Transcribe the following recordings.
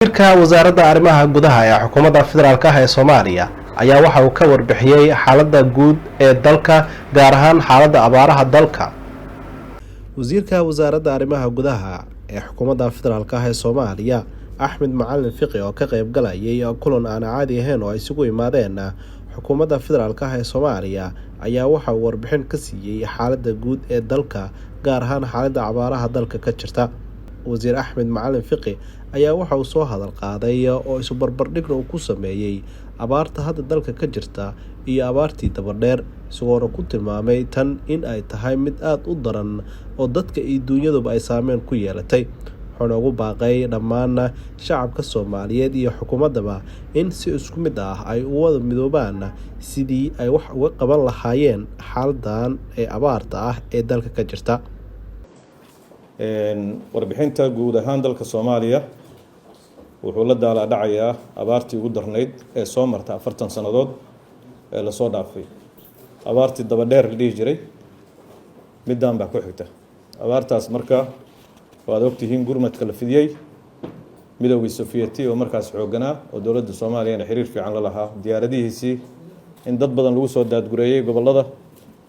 Wasiirka Wasaaradda Arrimaha Gudaha ee Xukuumadda Federaalk ah ee Soomaaliya ayaa waxa uu ka warbixiyey xaaladda guud ee dalka, gaar ahaan xaaladda abaaraha dalka. Wasiirka Wasaaradda Arrimaha Gudaha ee Xukuumadda Federaalk ah ee Soomaaliya, Axmed Macalin Fiqi, oo ka qayb galayay kulan aan caadi ahayn oo ay isugu yimaadeen Xukuumadda Federaalk ah ee Soomaaliya, ayaa waxa uu warbixin ka siiyey xaaladda guud ee dalka, gaar ahaan xaaladda abaaraha dalka ka jirta. Wasiir Axmed Macalin Fiqi ayaa waxa uu soo hadal qaaday oo isu barbardhigna uu ku sameeyey abaarta hadda dalka ka jirta iyo abaartii dabadheer, isagoona ku tilmaamay tan in ay tahay mid aada u daran oo dadka iyo dunyaduba ay saameyn ku yeelatay, wuxuuna ugu baaqay dhammaan shacabka Soomaaliyeed iyo xukuumaddaba in si isku mid ah ay u wada midoobaan sidii ay wax uga qaban lahaayeen xaaladan ee abaarta ah ee dalka ka jirta. Warbixinta guud ahaan, dalka Soomaaliya wuxuu la daalaa dhacayaa abaartii ugu darnayd ee soo marta 40 sannadood ee lasoo dhaafay. Abaartii dabadheer la dhihi jiray middaan baa ku xigta abaartaas. Marka waad ogtihiin gurmadka la fidiyey, Midowgii Sofiyeeti oo markaas xoogganaa oo dowladda Soomaaliyana xiriir fiican la lahaa, diyaaradihiisii in dad badan lagu soo daadgureeyey gobollada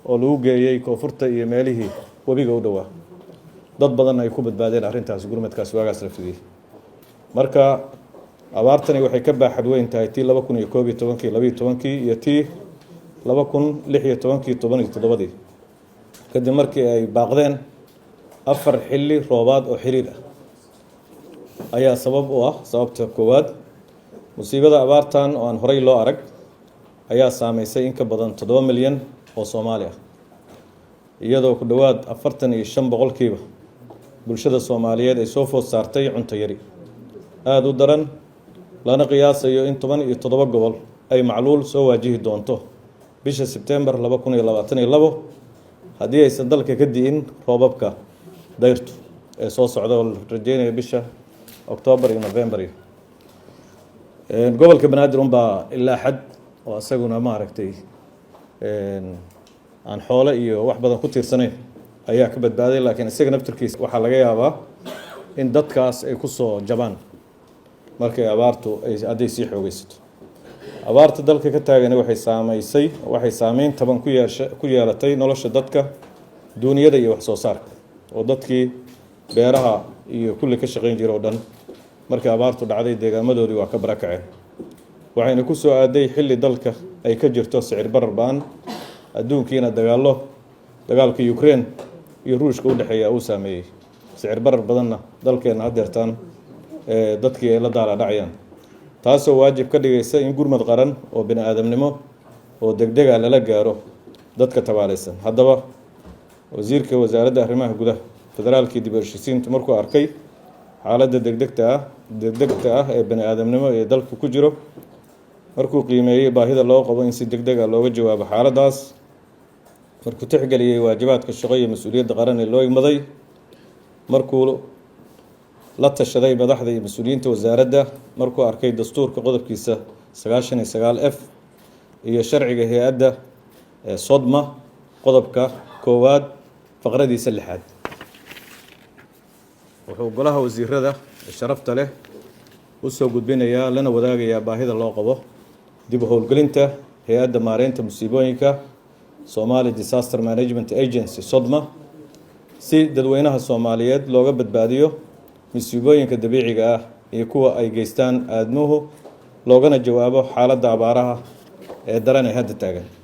oo lagu geeyey koonfurta iyo meelihii webiga u dhowaa, dad badan ay ku badbaadeen arrintaas, gurmadkaas waagaas la fidiyey. Marka abaartani waxay ka baaxad weyn tahay tii 2011-kii, 12-kii iyo tii 2016-kii, 17-dii, kadib markii ay baaqdeen 4 xilli roobaad oo xiriir ah ayaa sabab u ah. Sababta koowaad, musiibada abaartan oo aan horey loo arag ayaa saameysay in ka badan 7 milyan oo Soomaali ah, iyadoo ku dhowaad 45% bulshada Soomaaliyeed ay soo food saartay cunto yari aada u daran, lana qiyaasayo in 17 gobol ay macluul soo waajihi doonto bisha Sebtembar 2022 haddii aysan dalka ka di'in roobabka dayrtu ee soo socda oo la rajeynayo bisha Oktoobar iyo November. Gobolka Banaadir unbaa ilaa xad oo isaguna, maaragtay, aan xoole iyo wax badan ku tiirsanayn ayaa ka badbaaday, laakiin isaga naftirkiisa waxaa laga yaabaa in dadkaas ay ku soo jabaan markay abaartu ay hadday sii xoogeysato. Abaarta dalka ka taagani waxay saameysay, waxay saameyn taban ku yeelatay nolosha dadka, duuniyada iyo wax soo saarka, oo dadkii beeraha iyo kulli ka shaqayn jira oo dhan markii abaartu dhacday deegaamadoodii waa ka barakaceen. Waxayna ku soo aaday xilli dalka ay ka jirto sicir barar ba'an, adduunkiina dagaallo, dagaalka Ukraine iyo Ruushka u dhexeeya uu saameeyey sicir barar badanna dalkeenna haddeertaan dadkii ay la daala dhacayaan, taasoo waajib ka dhigaysa in gurmad qaran oo bini aadamnimo oo degdega lala gaaro dadka tabaalaysan. Haddaba, wasiirka Wasaaradda Arrimaha Gudaha, Federaalkii dib u heshiisiintu markuu arkay xaaladda degdegta ah ee bani aadamnimo ee dalka ku jiro, markuu qiimeeyey baahida loo qabo in si degdeg ah looga jawaabo xaaladdaas, markuu tixgeliyey waajibaadka shaqo iyo mas-uuliyadda qaran ee loo igmaday, markuu la tashaday madaxda iyo mas-uuliyiinta wasaaradda, markuu arkay dastuurka qodobkiisa 99 F iyo sharciga hay-adda SODMA qodobka 1aad faqradiisa 6aad, wuxuu golaha wasiirada sharafta leh usoo gudbinayaa lana wadaagayaa baahida loo qabo dib u howlgelinta hay-adda maareynta musiibooyinka, Somali Disaster Management Agency, SODMA, si dadweynaha Soomaaliyeed looga badbaadiyo musiibooyinka dabiiciga ah iyo kuwa ay geystaan aadmuhu, loogana jawaabo xaaladda abaaraha ee daran ee hadda taagan.